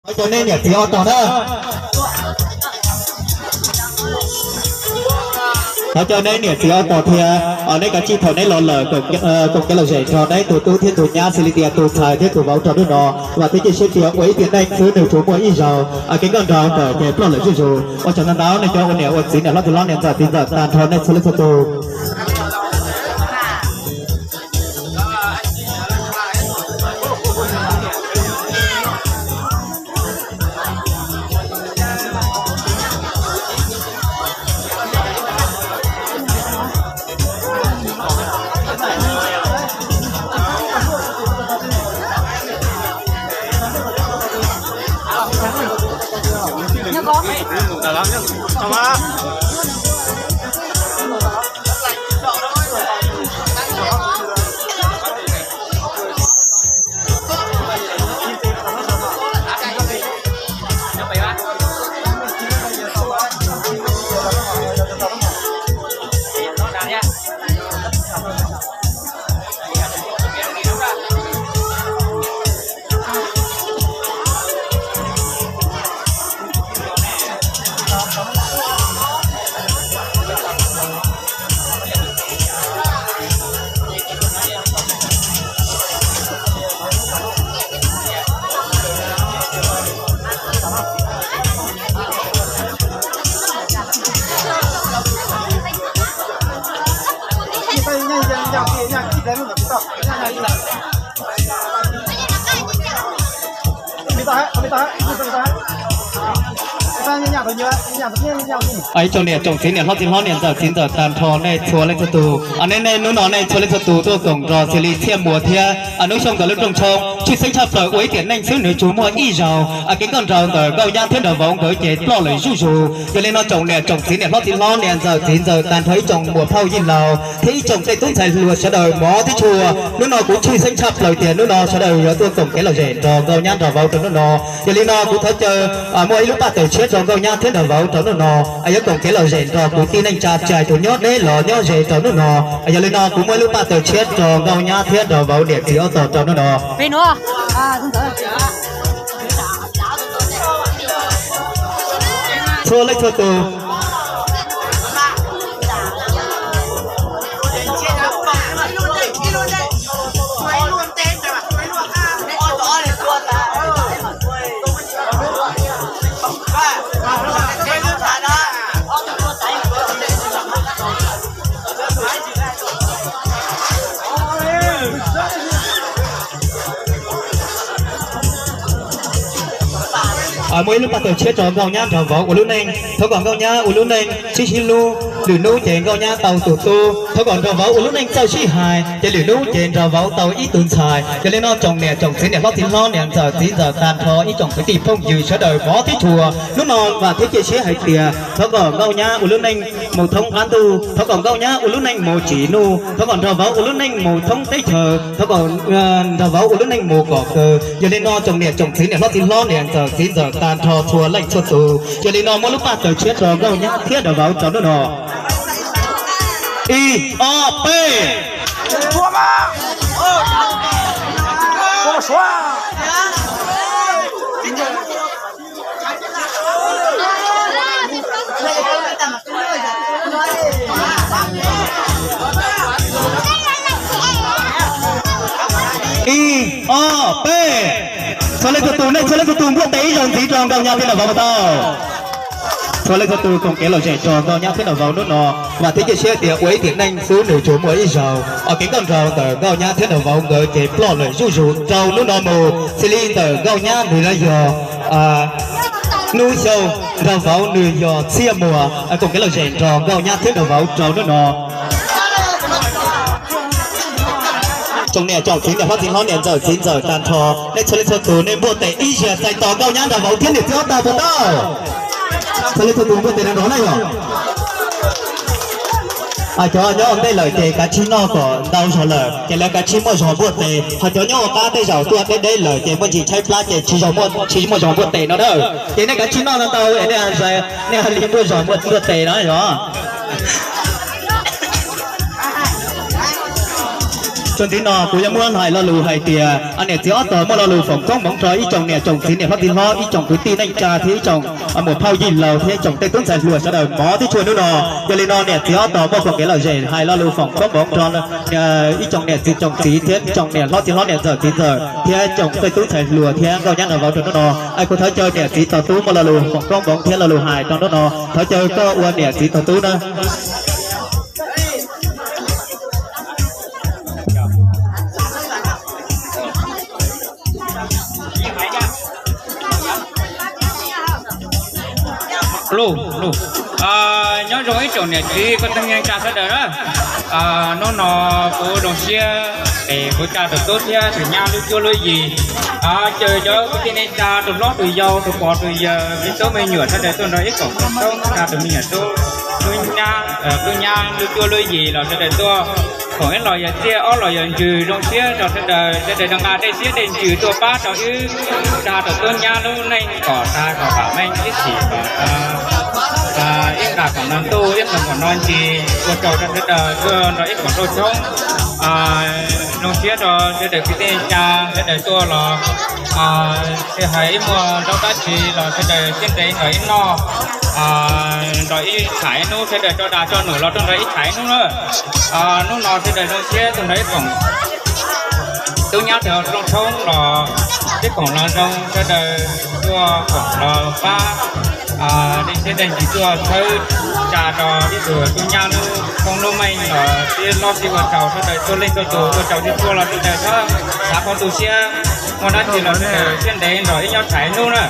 Thov caw nej niam txiv ob tog na. Thov caw nej niam txiv ob tog thiab, nej kav tsij thaum nej los lawm koom kev lom zem nrog nej tus tub thiab tus nyab xws li tias tus ntxhais thiab tus vauv rau hnub no. Vam thiab cia siab tias ua ib tiam neej xwb nws tsuas muaj ib zaug, kev nkauj nraug ntawm ces ploj lawm zuj zus. Ua tsaug ntau ntau nej cov ua niam ua txiv niam hlob txiv hlob niam ntxawm txiv ntxawm tag nrho nej txhua leej txhua tus. Ib tsoom niam tsoom txiv niam hlob txiv hlob niam ntxawm txiv ntxawm tag nrho nej txhua leej txhua tus, nej nej hnub no nej txhua leej txhua tus tuaj koom nrog xws li Txhiaj Muas thiab Nub Xyooj nkawd lub rooj tshoob tshwj xeeb tshaj plaws ua ib tiam neej xwb nws tsuas muaj ib zaug, kev nkauj nraug ntawm nkauj nyab thiab nraug vauv nkawd ces ploj lawm zuj zus. Yog li no tsoom niam tsoom txiv niam hlob txiv hlob niam ntxawm txiv ntxawm tag nrho ib tsoom muam phauj yij laus thiab ib tsoom tej tub ntxhais hluas sawv daws mov thiab tshua, hnub no kuv tshwj xeeb tshaj plaws tias hnub no sawv daws yuav tuaj koom kev lom zem nrog nkauj nyab nraug vauv rau hnub no. Yog li no kuv thov caw muaj ib lub paj taws tshiab rau nkauj nyab thiab nraug vauv rau hnub no, yuav koom kev lom zem nrog kwv tij neej tsa cais tus nyob deb los nyob ze rau hnub no. Yog li no kuv muaj ib lub paj taws tshiab rau nkauj nyab thiab nraug vauv niam txiv ob tog rau hnub no. Txhua leej txhua tus. Muaj ib lub paj taws tshiab rau nkauj nyab nraug vauv ua lub neej, thov kom nkauj nyab ua lub neej sib sib hlub, lwm hnub ces nkauj nyab tau tus tub. Thov kom nraug vauv ua lub neej txawj sib hais, ces lwm hnub ces nraug vauv tau ib tug ntxhais. Yog li no tsoom niam tsoom txiv niam hlob txiv hlob niam ntxawm txiv ntxawm tag nrho ib tsoom kwv tij phooj ywg sawv daws mov thiab tshua, hnub no vam thiab cia siab hais tias thov kom nkauj nyab ua lub neej mus thoob qab ntuj, thov kom nkauj nyab ua lub neej mus tsim nuj, thov kom nraug vauv ua lub neej mus thoob teb chaws, thov kom nraug vauv ua lub neej mus kom kaw. Yog li no tsoom niam tsoom txiv niam hlob txiv hlob niam ntxawm txiv ntxawm tag nrho txhua leej txhua tus. Yog li no muab lub paj taws tshiab rau nkauj nyab thiab nraug vauv rau hnub no. Ib, ob, peb. Ib, ob, peb. Txhua leej txhua tus, nej txhua leej txhua tus npuaj tes ib zaug ntxiv rau nkauj nyab thiab nraug vauv tau. Txhua leej txhua tus koom kev lom zem rau nkauj nyab thiab nraug vauv hnub no, vam thiab cia siab tias ua ib tiam neej xwb nws tsuas muaj ib zaug. Kev nkauj nraug ntawm nkauj nyab thiab nraug vauv nkawd ces ploj lawm zuj zus rau hnub no mus. Xws li ntawm nkauj nyab nws yog Nub Xyooj, nraug vauv nws yog Txhiaj Muas, koom kev lom zem nrog nkauj nyab thiab nraug vauv rau hnub no. Tsoom niam tsoom txiv niam hlob txiv hlob niam ntxawm txiv ntxawm tag nrho, nej txhua leej txhua tus nej npuaj tes ib zaug txais tos nkauj nyab nraug vauv thiab niam txiv ob tog puas tau? Txhua leej txhua tus npuaj tes nrov nrov na yom. Cov nyob ua ntej lawm ces kav tsij noj kom ntau zog lawm ces lawv kav tsij muaj zog npuaj tes, ho cov nyob ua qab tej zaum tuaj deb deb lawm ces muaj ntsis tshaib plab ces tsis muaj zog npuaj tes no na. Ces nej kav tsij noj ntau ntau es nej, nej li muaj zog npuaj tes no yom. Txuas ntxiv no kuv yuav muab hais lo lus hais tias niam txiv ob tog muaj lo lus foom koob hmoov rau ib tsoom niam tsoom txiv niam hlob txiv hlob, ib tsoom kwv tij neej tsa thiab ib tsoom muam phauj yij laus thiab ib tsoom tej tub ntxhais hluas sawv daws mov tib tsuag hnub no. Yog li no niam txiv ob tog muaj foom kev lom zem hais lo lus foom koob hmoov rau ib tsoom niam txiv tsoom txiv thiab tsoom niam hlob txiv hlob niam ntxawm txiv ntxawm thiab tsoom tej tub ntxhais hluas thiab nkauj nyab nrog vauv rau hnub no. Kuv thov caw niam txiv tog tub muaj lo lus foom koob hmoov thiab lo lus hais rau hnub no. Thov caw koj ua niam txiv tog tub na. Nyob zoo ib tsoom niam txiv kwv tij neej tsa sawv daws na. Hnub no kuv zoo siab es kuv tsa tus tub thiab tus nyab lub cuab lub yig, caw cov kwv tij neej tsa tus hlob tus yau tus pog tus yawg me tub me nyuam sawv daws tuaj nrog ib koom tsa tus me nyuam tub, tub nyab, tub nyab lub cuab lub yig los sawv daws tuaj. Foom ib los yog txiaj ob los yog ntsws zoo siab rau sawv daws, sawv daws rov nqa tej siab tej ntsws tuaj pab rau wb tsa tus tub nyab lub neej kom tag kom vam meej ib txhis kom ib nqas kom no ntuj ib nqas kom no ncig. Ua tsaug rau sawv daws tuaj nrog ib koom rau tshoob. Zoo siab rau sawv daws kwv tij neej tsa sawv daws tuaj los tsis hais ib muaj zaub dab tsi los sawv daws siab ntev nrog ib noj, nrog ib tham ib hnub, sawv daws tso dag tso num los tuaj nrog ib tham ib hnub na. Hnub no sawv daws zoo siab tuaj nrog ib koom tub nyab tag rooj tshoob los ib koom los zoo, sawv daws tuaj koom los pab, nej siab nej ntsws tuaj txhawb tsa rau ib tug tub nyab lub koob lub meej los sib hlob sib ua tsaug, sawv daws tuaj leej tuaj tus ua tsaug sib tuaj los sawv daws txhob xav qhov tu siab, muaj dab tsi los sawv daws siab ntev nrog ib nyob tham ib hnub na.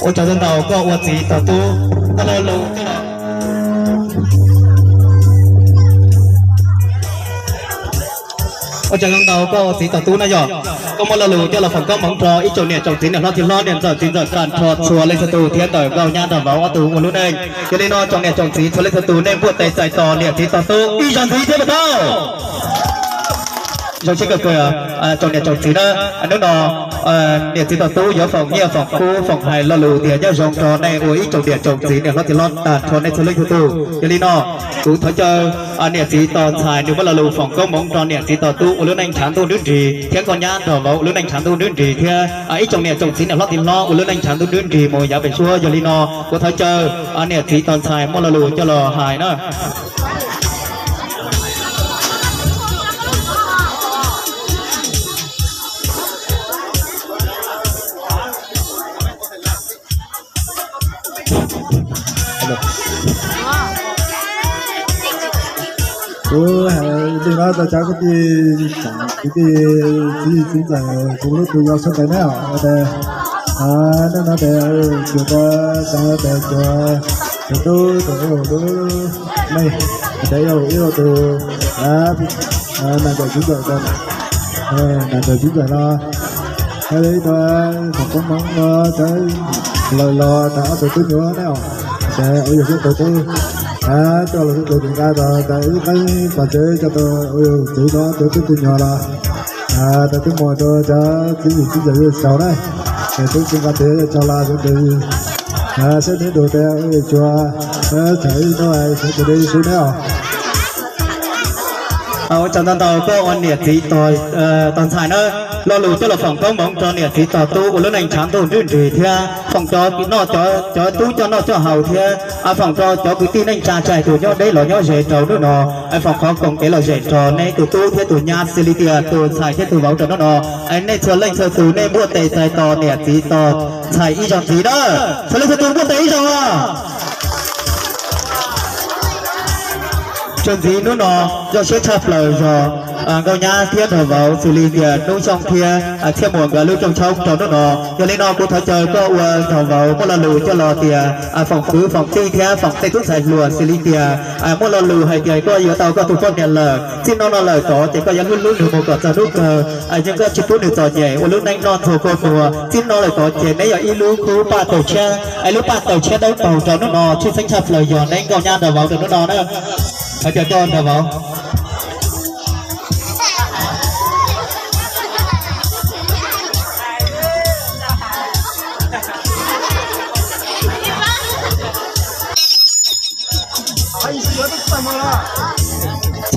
Ua tsaug ntau ntau koj ua txiv tog tub, koj lo lus. Ua tsaug ntau ntau koj ua txiv tog tub na yog koj muaj lo lus coj los foom koob hmoov rau ib tsoom niam tsoom txiv niam hlob txiv hlob niam ntxawm txiv ntxawm tag nrho txhua leej txhua tus thiab ntawm nkauj nyab nrog vauv ob tug ua lub neej. Yog li no tsoom niam tsoom txiv txhua leej txhua tus nej npuaj tes txais tos niam txiv tog tub ib zaug ntxiv thiab puas tau? Zoo siab kawg kawg tsoom niam tsoom txiv na, hnub no niam txiv tog tub yuav foom nyiaj foom kub foom hais lo lus tias nyob zoo rau nej ua ib tsoom niam tsoom txiv niam hlob txiv hlob tag nrho nej txhua leej txhua tus. Yog li no kuv thov caw niam txiv tos ntxhais nws muaj lo lus foom koob hmoov rau niam txiv tog tub ua lub neej tshav ntuj nruab nrig thiab nkauj nyab nrog vauv ua lub neej tshav ntuj nruab nrig thiab ib tsoom niam tsoom txiv niam hlob txiv hlob ua lub neej tshav ntuj nruab nrig mus yav pem suab. Yog li no kuv thov caw niam txiv tos ntxhais muaj lo lus coj los hais na. Kuv hais li no rau cov kwv tij, kwv tij txiv txiv ntxawm kuv lub tug yau sawv daws na, ua tes nej no tes cuag tes tes cuag tus tub tus lub neej tes ib tus nam ntxawm txiv ntxawm, nam ntxawm txiv ntxawm no hais li ib tug foom koob hmoov no cov laus los tas ob tug tub nyuam ne, tes ua yog xub tug tub coj los xub tug tus nqa tos tas ib qeeb pom tsev coj tus ua yog txiv no tus tub tub nyuam los tas tub muag rau cov txiv txiv ntxawm yuav tsaug na, tes tub tsis nqa tes yuav tsaug los tes saib neb tus tes ua yog tsuag txhawm ib hnub sawv tus deb sub neb os. Ua tsaug ntau ntau koj ua niam txiv tos ntxhais na, lo lus coj los foom koob hmoov rau niam txiv tos tub ua lub neej tshav ntuj nruab nrig thiab foom cov noj cov tub coj noj coj haus thiab foom rau cov kwv tij neej tsa tsis hais tus nyob deb los nyob ze rau hnub no, foom qhov koom kev lom zem rau neb tus tub thiab tus nyab xws li tias tus ntxhais thiab tus vauv rau hnub no. Nej txhua leej txhua tus nej npuaj tes txais tos niam txiv tos ntxhais ib zaug ntxiv na, txhua leej txhua tus npuaj tes ib zaug os. Txuas ntxiv hnub no zoo siab tshaj plaws yog nkauj nyab thiab nraug vauv xws li tias Hnub Xyooj thiab Txhiaj Muas nkawd lub rooj tshoob rau hnub no. Yog li no kuv thov caw koj ua nraug vauv muaj lo lus coj los tias foom kwv foom tij thiab foom tej tub ntxhais hluas xws li tias muaj lo lus hais tias koj yuav tau koj tus poj niam lawm, txij no no lawm tod ces koj yuav hlub hlub nws mus kom txog hnub kawg, yeej koj tsis pub nws txom nyem ua lub neej noj ntxuag kua muag. Txij no lawm tod ces neb yog ib lub khub paj taug tshiab, ib lub paj taug tshiab dawb paug rau hnub no, tshwj xeeb tshaj plaws yog neb nkauj nyab nraug vauv rau hnub no na. Thov caw koj nraug vauv.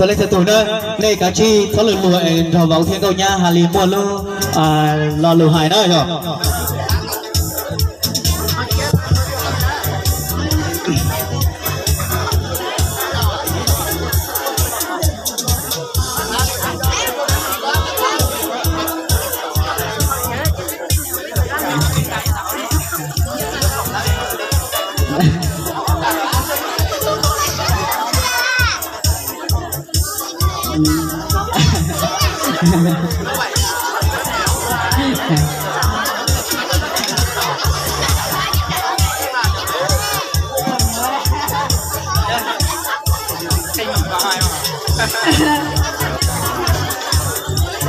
Txhua leej txhua tus na, nej kav tsij txhob luag luag es nrog vauv thiab nkauj nyab hais li muaj lub lo lus hais na yog.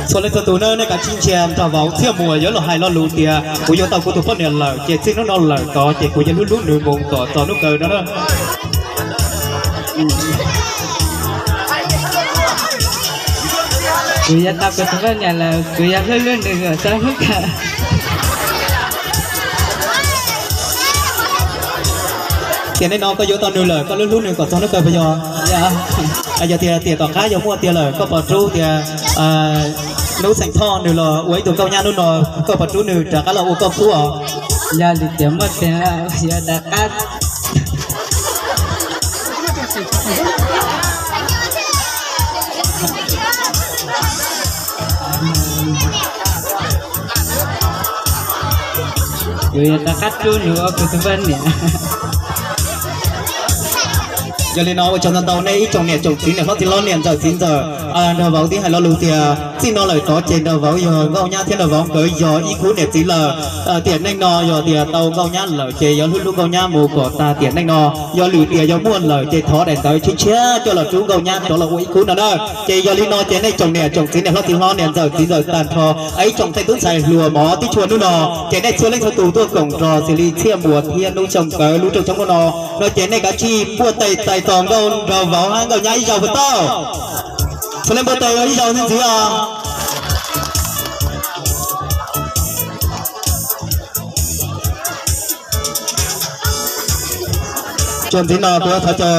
Txhua leej txhua tus na, nej kav tsij ntsia nrog vauv thiaj mus yuav los hais lo lus tias kuv yuav tau kuv tus poj niam lawm ces txij hnub no lawm tod ces kuv yuav hlub hlub nws mus kom txog hnub kawg no na. Kuv yuav tau kuv tus poj niam lawm, kuv yuav hlub hlub nws kom txog hnub kawg. Tiam neej no koj yuav tau nws lawm, koj hlub hlub nws kom txog hnub kawg puas yog? Yog tias tiam tom qab yog muaj tiag lawm koj puas rub tias hnub xeem Thoj nws los ua ib tug nkauj nyab hnub no, koj puas rub nws rov qab los ua koj khub os? Yog li tias muaj tiag yuav rov qab. Kuv yuav rov qab rub nws ua kuv tus poj niam. Yog li no ua tsaug ntau ntau nej ib tsoom niam tsoom txiv niam hlob txiv hlob niam ntxawm txiv ntxawm nrog vauv tib hais lo lus tias txij no lawm tod ces nrog vauv yog nkauj nyab thiab nrog vauv nkawd yog ib khub niam txiv lawm. Tiam neej no yog tias tau nkauj nyab lawm ces yuav hlub hlub nkauj nyab mus kom tag tiam neej no. Yog lwm tiam yog muaj lawm ces thov daim ntawv tshiab tshiab coj los rub nkauj nyab rov los ua ib khub no na. Ces yog li no ces nej tsoom niam tsoom txiv niam hlob txiv hlob niam ntxawm txiv ntxawm tag nrho ib tsoom txhais tub ntxhais hluas mov tib tshua hnub no ces nej txhua leej txhua tus tuaj koom nrog xws li Txhiaj Muas thiab Nub Xyooj nkawd lub rooj tshoob hnub no, no ces nej kav tsij npuaj tes txais tos nkauj nrog vauv hab nkauj nyab ib zaug puas tau? Txhua leej npuaj tes ib zaug ntxiv os. Txuas ntxiv no kuv thov caw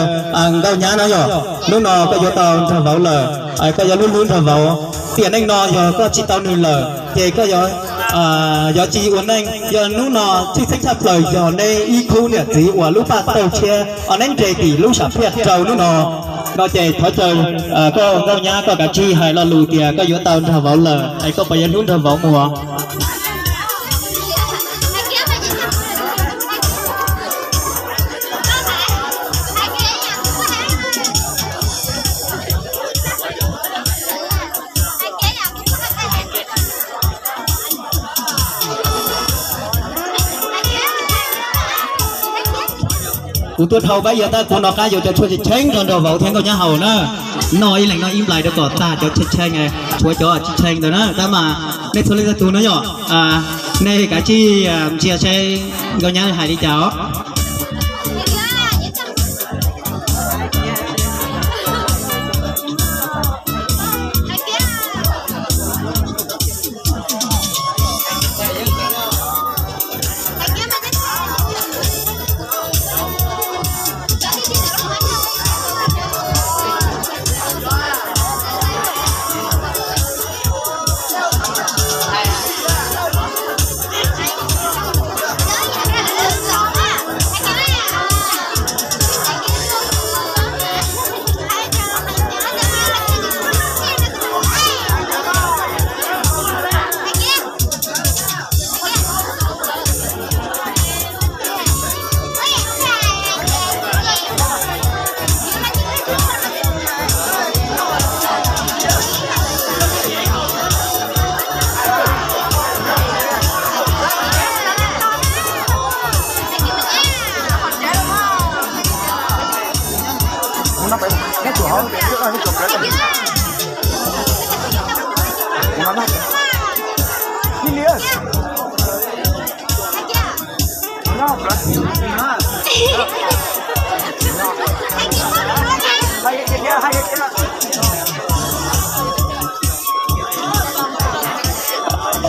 nkauj nyab no yog hnub no koj yuav tau nrog vauv lawm, koj yuav hlub hlub nrog vauv. Tiam neej no yog koj tsis tau nws lawm ces koj yuav tsis ua neej. Yog hnub no tshwj xeeb tshaj plaws yog nej ib khub niam txiv uas lub paj taug tshiab o neb nres tim lub sam phiaj rau hnub no, no ces thov caw koj nkauj nyab koj kav tsij hais lo lus tias koj yuav tau nrog vauv lawm es koj puas yuav hlub nrog vauv mus. Kuv tuaj dhau pab yog tab kuv no qab yuav cov tshuaj tshee tshee nrog nrog vauv thiab nkauj nyab haus na. Noj ib leeg noj ib nplais rau kom tag cov tshee tshee, tshuav cov tsis tshee ntawd na. Tab mas nej txhua leej txhua tus no yom, nej kav tsij ntsia seb nkauj nyab hais li cas os.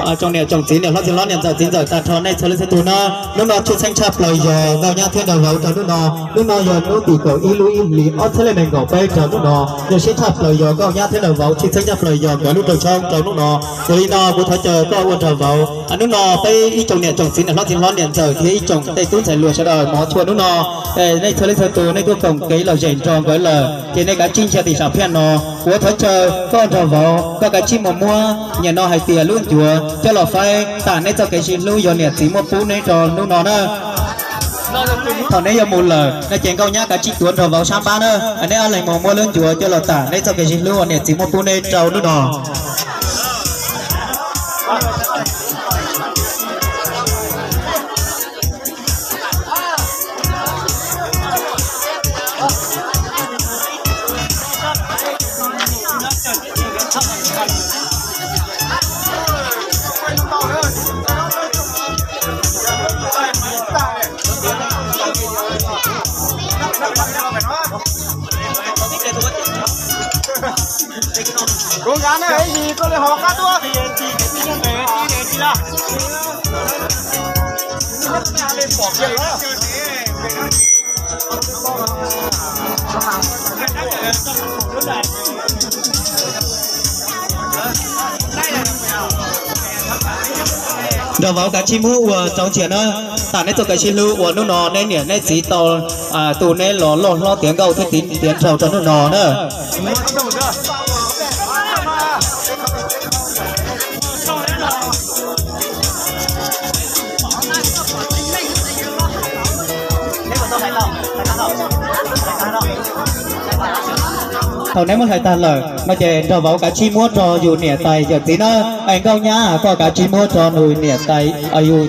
Tsoom niam tsoom txiv niam hlob txiv hlob niam ntxawm txiv ntxawm tag nrho nej txhua leej txhua tus na, hnub no tshwj xeeb tshaj plaws yog Nkauj Nyab thiab Nraug Vauv rau hnub no. Hnub no yog hnub tim kaum ib lub ib hlis ob txhiab leej nees nkaum peb rau hnub no, yog siab tshaj plaws yog Nkauj Nyab thiab Nraug Vauv, tshwj xeeb tshaj plaws yog nkawd lub rooj tshoob rau hnub no. Yog li no kuv thov caw koj ua Nraug Vauv, hnub no peb ib tsoom niam tsoom txiv niam hlob txiv hlob niam ntxawm thiab ib tsoom tej tub ntxhais hluas sawv daws mov tshua hnub no, nej txhua leej txhua tus nej tuaj koom kev lom zem nrog nkawd lawm ces nej kav tsij ntsia tim sam phiaj no. Kuv thov caw koj Nraug Vauv koj kav tsij mus muab, nim no hais tias lub ncuav coj los faib tam neb txoj kev sib hlub yog niam txiv muab pub neb rau hnub no na. Thaum neb yuav mus lawm no ces Nkauj Nyab kav tsij tuav Nraug Vauv sab npab na, neb ob leeg mus muab lub ncuav coj los tam neb txoj kev sib hlub uas niam txiv muab pub neb rau hnub no. Koj nqa na, ib yig koj li ho qab tuaj. Nraug Vauv kav tsij muab ua rau ntsia na, tam neb txoj kev sib hlub uas hnub no neb niam neb txiv tau tu neb los loj hlob tiav nkauj thiab tiav nraug rau hnub no na. Thaum neb muab hlais tag lawm no ces Nraug Vauv kav tsij muab rau yus niam tais yawm txiv na. Es Nkauj Nyab koj kav tsij muab rau nws niam tais, yus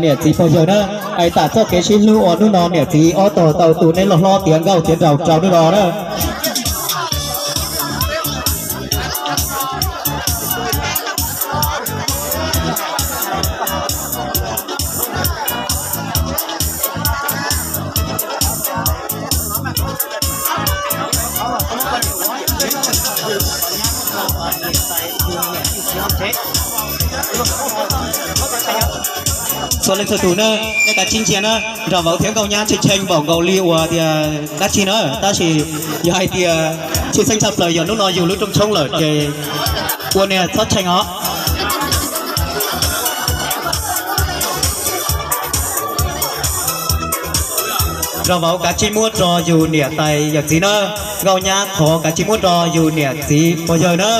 niam txiv pog yawg na. Es tam txoj kev sib hlub uas hnub no niam txiv ob tog tau tu neb loj hlob tiav nkauj tiav nraug rau hnub no na. Txhua leej txhua tus na, nej kav tsij ntsia na, Nraug Vauv thiab Nkauj Nyab tshee tshee npaum nkaus li uas tias dab tsi na, tab sis yog hais tias tshwj xeeb tshaj plaws yog hnub no yug lub rooj tshoob lawm ces ua niag txhob tshee os. Nraug Vauv kav tsij muab rau yus niam tais yawm txiv na, Nkauj Nyab qhov kav tsij muab rau yus niam txiv pog yawg na,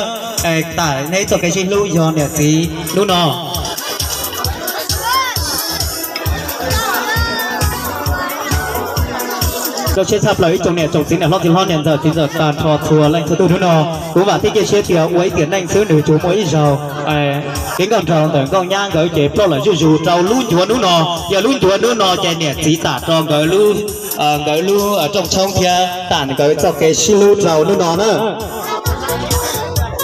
es tam neb txoj kev sib hlub yog niam txiv hnub no. Zoo siab tshaj plaws ib tsoom niam tsoom txiv niam hlob txiv hlob niam ntxawm txiv ntxawm tag nrho txhua leej txhua tus hnub no. Kuv vam thiab cia siab tias ua ib tiam neej xwb nws tsuas muaj ib zaug kev nkauj nraug ntawm Nkauj Nyab nkawd ces ploj lawm zuj zus rau lub ncuav hnub no. Yog lub ncuav hnub no ces niam txiv tam rau nkawd lub, nkawd lub rooj tshoob thiab tam nkawd txoj kev sib hlub rau hnub no na.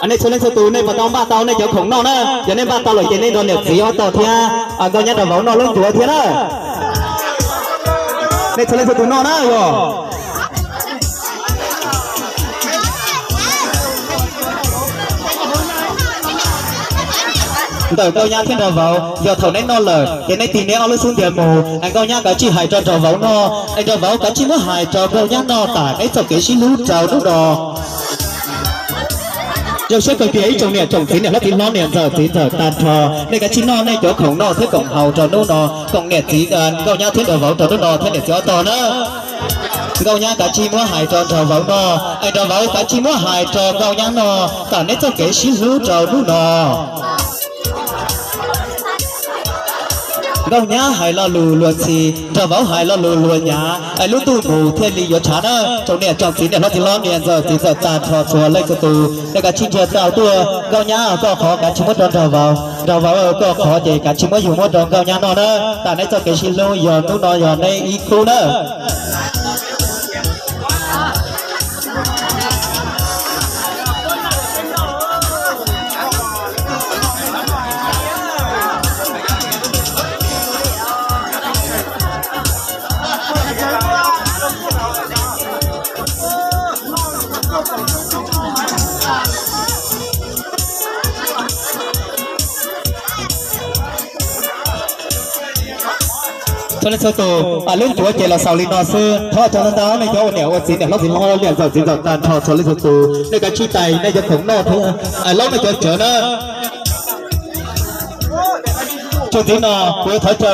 Nej txhua leej txhua tus nej puas tau npaj tau nej cov khoom noj na? Yog nej npaj tau lawm ces nej nrog niam txiv ob tog thiab Nkauj Nyab Nraug Vauv noj lub ncuav thiab na. Nej txhua leej txhua tus noj na yog. Ntawm Nkauj Nyab thiab Nraug Vauv yog thaum neb noj lawm ces neb tig neb ob lub xub ntiag mus, Nkauj Nyab kav tsij hais rau Nraug Vauv noj, es Nraug Vauv kav tsij muab hais rau Nkauj Nyab noj tam neb txoj kev sib hlub rau hnub no. Zoo siab kawg tias ib tsoom niam tsoom txiv niam hlob txiv hlob niam ntxawm txiv ntxawm tag nrho, nej kav tsij noj nej cov khoom noj thiab khoom haus rau hnub no, koom niam txiv Nkauj Nyab thiab Nraug Vauv rau hnub no thiab niam txiv ob tog na. Nkauj Nyab kav tsij muab hais rau Nraug Vauv noj, es Nraug Vauv kav tsij muab hais rau Nkauj Nyab noj tam neb txoj kev sib hlub rau hnub no. Nkauj Nyab hais lo lus luag ntxhi, Nraug Vauv hais lo lus luag nyav, es lub ntuj mus thiaj li yuav tshav na. Tsoom niam tsoom txiv niam hlob txiv hlob niam ntxawm txiv ntxawm tag nrho txhua leej txhua tus, nej kav tsij ntsia tau tuaj, Nkauj Nyab koj qhov kav tsij muab rau Nraug Vauv, Nraug Vauv koj qhov ces kav tsij muab yug muab rau Nkauj Nyab noj na. Tam neb txoj kev sib hlub yog hnub no yog neb ib khub na. Txhua leej txhua tus, lub ncuav ces los xaus li no xwb. Thov tsaug ntau ntau nej cov ua niam ua txiv, niam hlob txiv hlob, liam ntxawm txiv ntxawm tag nrho txhua leej txhua tus, nej kav tsij tais nej cov khoom noj thiab, laub nej cov cawv na. Txuas ntxiv no kuv yuav thov caw